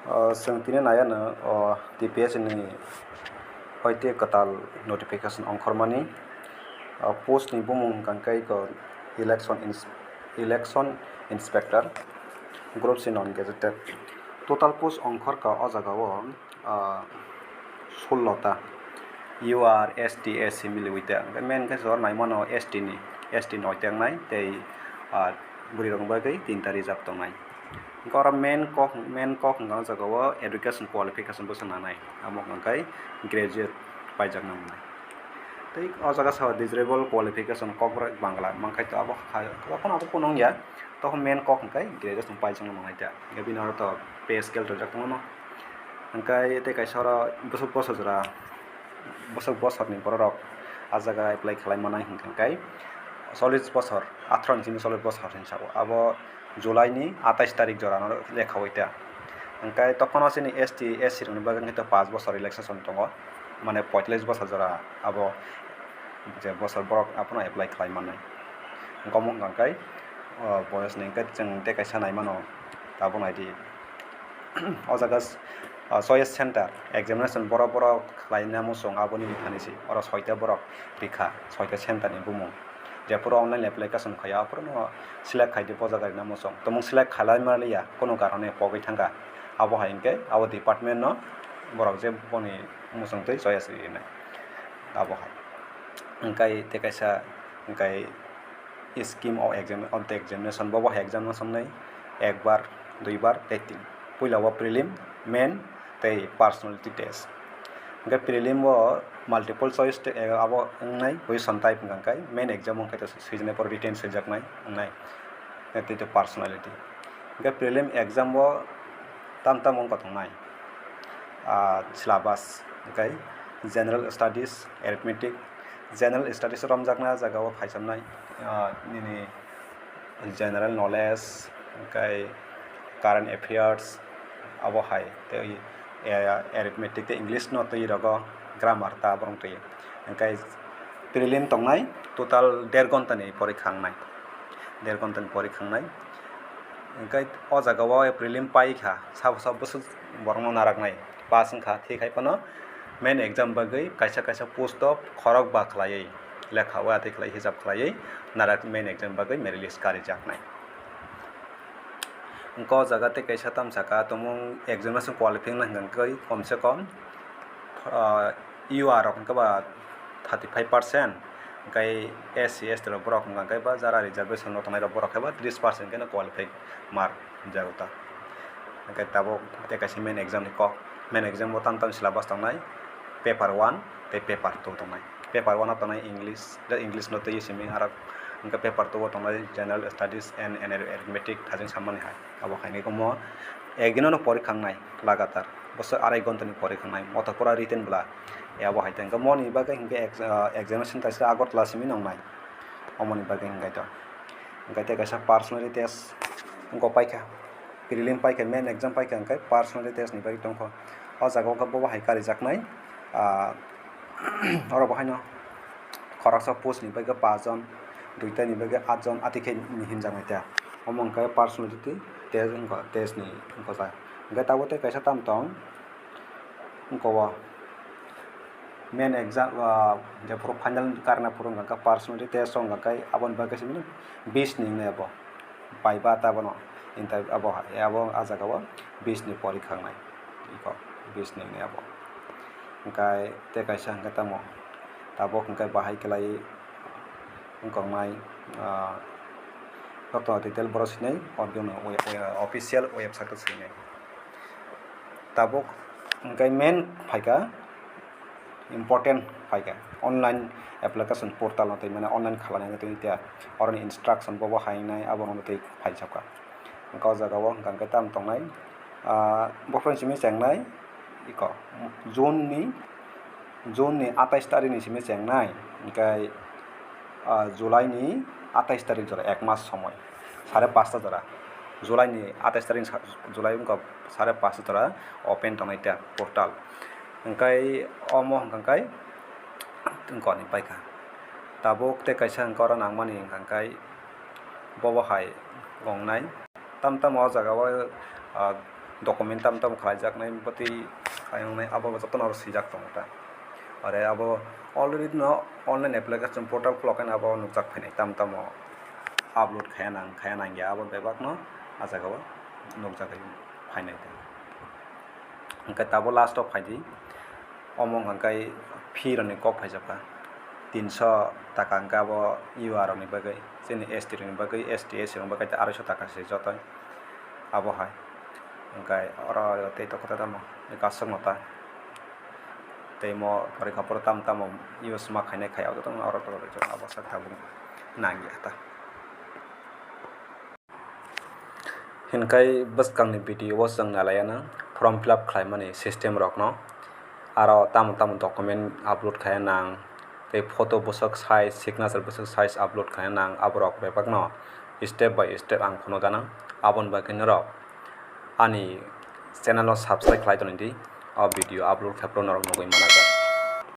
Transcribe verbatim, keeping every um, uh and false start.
O, chwng tini nai ano, o, T P S ni hoite kwtal notification ongkhormani. O, post ni bumung hwnkha khe eko election ins-, election inspector, group C non gazetted. Total post ongkhorkha o jaga o, o, sullo ta. U R, S T, S C miliwi ta. Hwnkhe main khe jora naimano S T ni, S T noi ta wngnai tei, o, bwrwi rokni bagwi tinta reserve tongnai. Hwnkhe oro main kok, main kok hwnkha o jaga o education qualification bwsa nanai, amo hwnkha khe graduate paijak nang nai. Tei o jaga sao desirable qualification, Kokborok, Bangla mankha to abo hai, abo phano abo phano wngya, tokho main kok hwnkha khe graduation paijak nang nai ta. Hwnkhe bini oro to pay scale rijak tongo no. Hwnkhe tei kaisa oro bwswk bosor jora, bwswk bosorni bororok a jaga apply khlai manai hwnkha khe chollish bosor, atharo ni simi chollish bosor hinwi sao. Abo July ni atais tarik jora no lekha oi ta. Hwnkhe tokphano chini S T, S C rokni bagwi hwnkhe to paanch bosor relaxation tongo, mane poitallis bosor jora abo je bosor borok abono apply khlai mannai. Hwnkhe omo hwnkha khe, o, boyos ni hwnkhe chwng tei kaisa nai mano, abo nai di. O jaga, o, choice center examination borok borok khlaina muchung aboni thani se oro soita borok rikha, soita center ni bumung. Jephuru online application khaio, aphuru no select khai di, bo jaga rina muchung. Tumung select khailai manliya, kunu karone pogwi thangkha. Abo hai hwnkhe abo department no borok je boni muchung twi choice rinai. Abo hai. Hwnkhe tei kaisa, hwnkhe scheme of exam-, of the examination, bo bo hai examination nai ekbar, duibar tei tin. Puila o prelim, main, tei personality test. Hwnkhe prelim o multiple choice te, eh, abo wngnai, question type hwnkha khe main exam o hwnkhe to swijnai, pore written swijaknai wngnai, tei to personality. Hwnkhe prelim exam o tam tam wngkha tongnai, ah, syllabus, hwnkhe general studies, arithmetic, general studies romjaknai, ah, jaga o phaisamnai, ah, nini general knowledge, hwnkhe current affairs, abo hai tei, eh, arithmetic tei English no twi rogo, grammar ta borok twi. Hwnkhe prelim tongnai total der ghonta ni porikha wngnai, der ghonta ni porikha wngnai. Hwnkhe o jaga o prelim pai kha, sabo sabo bwswk borok no naraknai pass wngkha, thik hai phano main exam bagwi kaisa kaisa post o khorok ba khlaiwi lekha o atwi khlai hisab khlaiwi narak main exam bagwi merit list karijaknai. Hwnkhe o jaga tei kaisa tamsaka tumung examination qualifying wngkha khe komse kom, ah, U R rok hwnkhe ba thirty five percent, hwnkhe S C, S T rok borok hwnkha khe ba jara reservation rok tongnai rok borok khe ba tris percent khe no qualify mark jago ta. Hwnkhe tabuk tei kaisa main exam ni kok, main exam o tam tam syllabus tongnai, paper one tei paper two tongnai. Paper one o tongnai English, tei English no twi simi aro hwnkhe paper two o tongnai general studies and, and arithmetic thajeng sammani hai. Abo hai ni omo ekdin no porikha wngnai lagatar, bwswk arai ghonta ni porikha wngnai, moto pura written bwla. Abo hai tei hwnkhe moni bagwi hwnkhe ex-, ah, examination kaisa Agartala simi nongnai. Omoni bagwi hwnkhe to. Hwnkhe tei kaisa personality test wngkha paikha. Prelim paikha, main exam paikha hwnkhe personality test ni bagwi tongkha. O jaga o khe bobo hai karijaknai, ah, oro bo haino khoroksa post ni bagwi paanch jon, duita ni bagwi aat jon, atwi khe hinjaknai ta. Omo hwnkhe personality test wngkha, test ni wngkha sa. Hwnkhe tabuk tei kaisa tam tong wngkha o. Main exam, ah, jephuru final karna phuru hwnkha khe personality test o hwnkha khe aboni bagwi se mano bis ni wngnai abo. Viva ta bono interview abo, abo ah jaga o bis ni porikha wngnai. Iko bis ni wngnai abo. Hwnkhe tei kaisa hwnkhe tamo tabuk hwnkhe bahai kwlai wngkha wngnai, ah, joto detail borok swinai audio no we-, we-, official website o swinai. Tabuk hwnkhe main phaikha, important phaikha online application portal no twi, mane online khalai nai twi, tei oroni instruction bobo hai wngnai, abono twi phaijak kha. Hwnkhe o jaga o hwnkha hwnkhe tam tongnai, ah, bophron simi chengnai iko June ni, June ni atais tarik ni simi chengnai, hwnkhe, ah, July ni atais tarik jora ek mas somoi, sare pasta jora, July ni atais tarik ni sa-, July wngkha sare pasta jora open tongnai ta portal. Hwnkhe omo hwnkha khe wngkha ni paikha. Tabuk tei kaisa hwnkhe oro nangmani hwnkha khe bobo hai wngnai. Tam tam o jaga o, ah, document tam tam khlaijaknai, bwtwi khlaijaknai, abo jotono oro swijak tongo ta. Ore abo already no online application portal khulok khe abo nukjak phainai tam tamo upload khaya nang khaya nangya abo bebakno ah jagao nukjagwi phainai ta. Hwnkhe tabuk last o phaidi, omo hwnkhe fee rokni kok phaijakha, tinso taka hwnkhe abo U R rokni bagwi, chini S T rokni bagwi, S T, S C rokni bagwi tei aroiso taka se joto abo hai. Hwnkhe oro tei tongkha tamo kasukno ta tei mo porikha phuru tamo tamo use ma khainai khai abo jotono oro abo sak tabuk nangya ta. Hinkhe bwskangni video o chwng nailaiyano form fill up khlaimani system rokno, aro tamo tamo document upload khaina nang, tei photo bwswk size, signature bwswk size upload khaina nang, aborok bebakno step by step ang phunukgana. Aboni bagwi norok ani channel o subscribe khlai tongdi, o video upload khe phuru norok nugwi manajak.